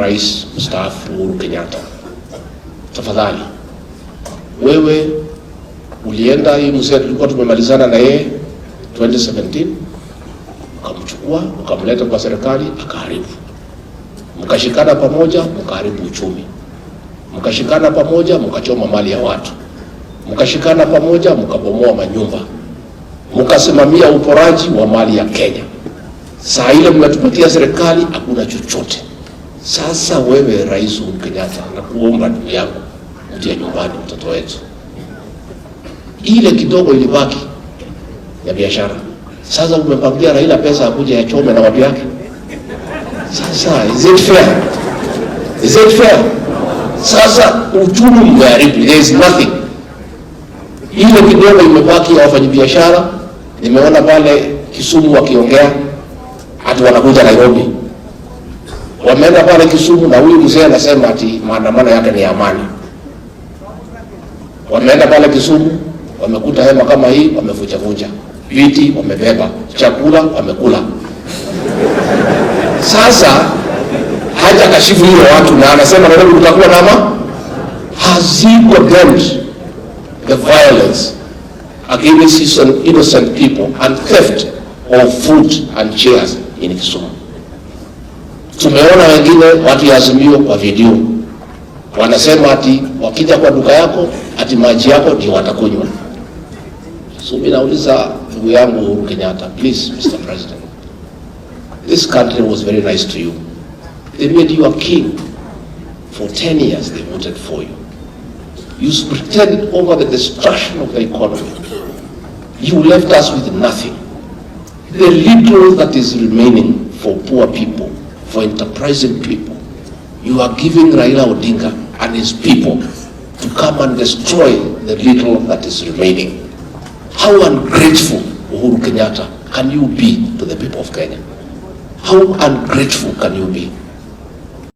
Rais mstaafu Uhuru Kenyatta, tafadhali, wewe ulienda hii mzee tulikuwa tumemalizana na yeye 2017, ukamchukua ukamleta kwa serikali akaharibu, mkashikana pamoja mkaharibu uchumi, mkashikana pamoja mkachoma mali ya watu, mkashikana pamoja mkabomoa manyumba, mkasimamia uporaji wa mali ya Kenya. Saa ile mnatupatia serikali hakuna chochote. Sasa wewe Rais Uhuru Kenyatta, nakuomba ndugu yangu, rudia nyumbani mtoto wetu. Ile kidogo ilibaki ya biashara, sasa umepangia Raila pesa akuje yachome na watu yake. Sasa is it fair? Is it fair? Sasa uchumi mmeharibu, there is nothing. Ile kidogo imebaki ya wafanyabiashara, nimeona pale Kisumu wakiongea ati wanakuja Nairobi, wameenda pale Kisumu na huyu mzee anasema ati maandamano yake ni amani. Wameenda pale Kisumu, wamekuta hema kama hii, wamevunja vunja viti, wamebeba chakula, wamekula. Sasa haja kashifu hiyo watu na anasema Nairobi kutakuwa na ama. Has he condemned the violence against innocent people and theft of food and chairs in Kisumu? Tumeona wengine watu ya Azimio kwa video wanasema ati wakija kwa duka yako ati maji yako ndio watakunywa. So mimi nauliza ndugu yangu Uhuru Kenyatta, please, Mr. President, this country was very nice to you. They made you a king. For 10 years they voted for you. You pretended over the destruction of the economy. You left us with nothing. The little that is remaining for poor people, for enterprising people, you are giving Raila Odinga and his people to come and destroy the little that is remaining. How ungrateful, Uhuru Kenyatta, can you be to the people of Kenya? How ungrateful can you be?